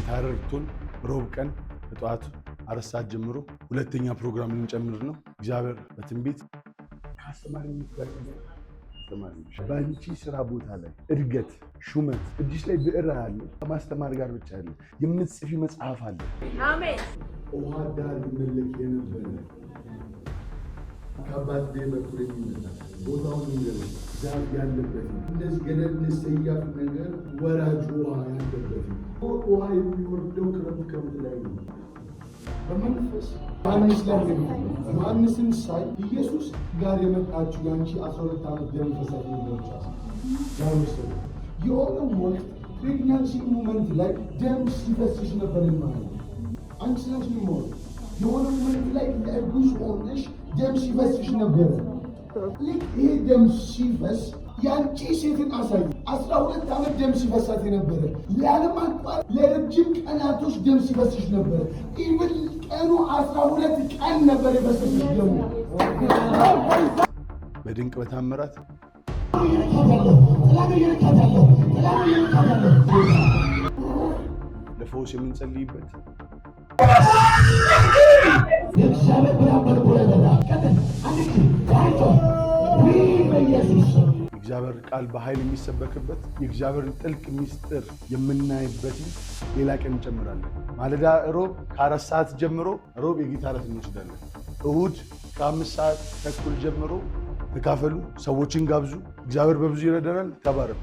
ጌታ ረድቶን ሮብ ቀን ከጠዋቱ 4 ሰዓት ጀምሮ ሁለተኛ ፕሮግራም ልንጨምር ነው። እግዚአብሔር በትንቢት ከአስተማሪነት ጋር አስተማሪ በአንቺ ስራ ቦታ ላይ እድገት፣ ሹመት፣ እጅሽ ላይ ብዕር አለ። ከማስተማር ጋር ብቻ ያለ የምትጽፊ መጽሐፍ አለ። አሜን። ውሃ ዳር ይመለክ የነበረ ከአባት በኩል የሚመጣ ቦታውን ይገ ዛፍ ያለበት እንደዚህ ገደል ሰያፍ ነገር ወራጅ ውሃ ያለበት ውሃ የሚወርደው ክረምት ክረምት ላይ ነው። በመንፈስ ዮሐንስ ላይ ዮሐንስን ሳይ ኢየሱስ ጋር የመጣችው የአንቺ 12 ዓመት ደም ፈሳሽ ነበረች። ጋር የሆነ ወቅት pregnancy moment ላይ ደም ሲፈስሽ ነበር የማየው። አንቺ ስለሽ ነው የሆነ moment ላይ እርጉዝ ሆነሽ ደም ሲፈስሽ ነበረ። ልክ ይሄ ደም ሲፈስ ያንቺ ሴትን አሳይ። 12 ዓመት ደም ሲፈሳት የነበረ ያለማቋረጥ ለረጅም ቀናቶች ደም ሲፈስሽ ነበረ። Even ቀኑ 12 ቀን ነበር የፈሰስሽ ደሙ። በድንቅ በታምራት ለፈውስ የምንጸልይበት የእግዚአብሔር ብርሃን በልቡ ላይ በራ። ቀጥል። አንድ ጊዜ ታይቶ በኢየሱስ ስም የእግዚአብሔር ቃል በኃይል የሚሰበክበት የእግዚአብሔርን ጥልቅ ሚስጥር የምናይበት ሌላ ቀን እንጨምራለን። ማለዳ ሮብ ከ4 ሰዓት ጀምሮ ሮብ የጌታ እራት እንወስዳለን። እሁድ ከ5 ሰዓት ተኩል ጀምሮ ተካፈሉ፣ ሰዎችን ጋብዙ። እግዚአብሔር በብዙ ይረዳናል። ተባረኩ።